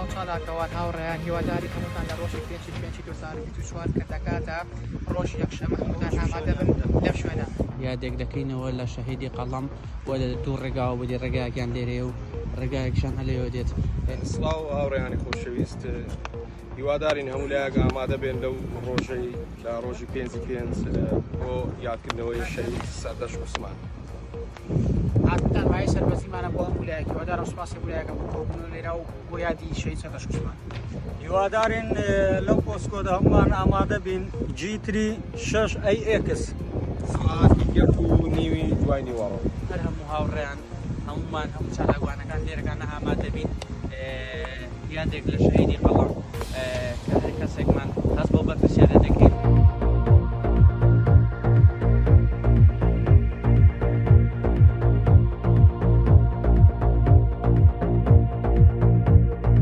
سڵاو چالاکەوان هاوڕێیان هیواداری هەمووتان لە ڕۆژی پێنجی پێنجی 2024 کە دەکاتە ڕۆژی یەکشەممە هەمووتان ئامادە بن لەم شوێنە. یادێک دەکەینەوە لە شەهیدی قەڵەم و لە دوو ڕێگاوە بۆ دێ ڕێگایەکیان لێرەیە و ڕێگایەکیشان هەر لەوێوە دێت. سڵاو هاوڕێیانی خۆشەویست هیوادارین هەموو لایەک ئامادە بێن لەو ڕۆژەی لە ڕۆژی پێنجی پێنج بۆ یادکردنەوەی شەهید سەردەشت عوسمان. هاتنتان مایەی سەربەرزیمانە بۆ هەموو لایەک، هیوادارم سوپاسی هەموو لایەکم بۆ کۆبوونەوە لێرە و بۆ یادی شەهید سەردەشت عوسمان. هیوادارین لەو پۆستکۆدە هەموومان ئامادە بین جی تری شەش ئەی ئێکس. سەعات یەک و نیوی دوای نیوەڕۆ. هەر هەموو هاوڕێیان هەموومان هەموو چالاکوانەکان لێرەکانە ئامادە بین یادێک لە شەهیدی قەڵەم کە هەر کەسێکمان هەست بەو بەرپرسیارێتە.